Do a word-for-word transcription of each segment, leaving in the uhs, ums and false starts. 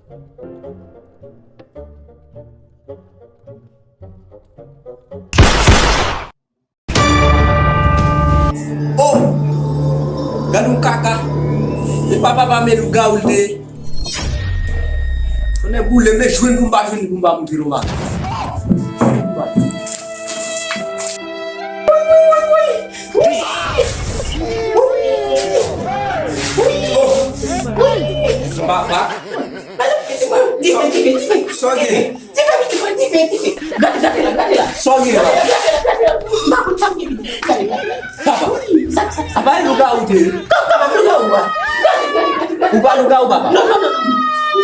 Oh! Gad yon kaka. Se pa papa m, e lougawou l te ye. Tonnè boule, men jwenn pou m pa jwenn pou m pa montre nou bagay. Papa. Dife, dife, dife. Sa w gen? Dife, dife, dife, dife. Gade, gade la, gade la. Sa w gen la? Gade la, gade la. M pa konn sa m gen. Gade la. Papa. Sa, sa, sa. Apa e lougawou te ye? Kòman, kòman lougawou a? Gade, gade, gade, gade. Ou pa lougawou, papa? Non, non, non, non.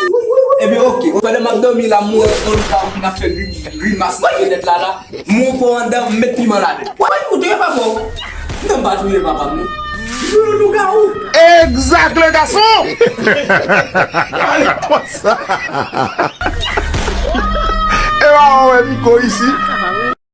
Wi, wi, wi. Ebyen, oke. Pandan m ap dòmi la, m wè yon lougawou ki ap fè gri-, grimas nan fenèt la, la. M wè w pran anndan, m met piman ladan. Wè, ou touye papa w. Non, m pa touye papa m, non. Lougawou. Exact, le garçon! Ale konsa. E pa wè Miko isi.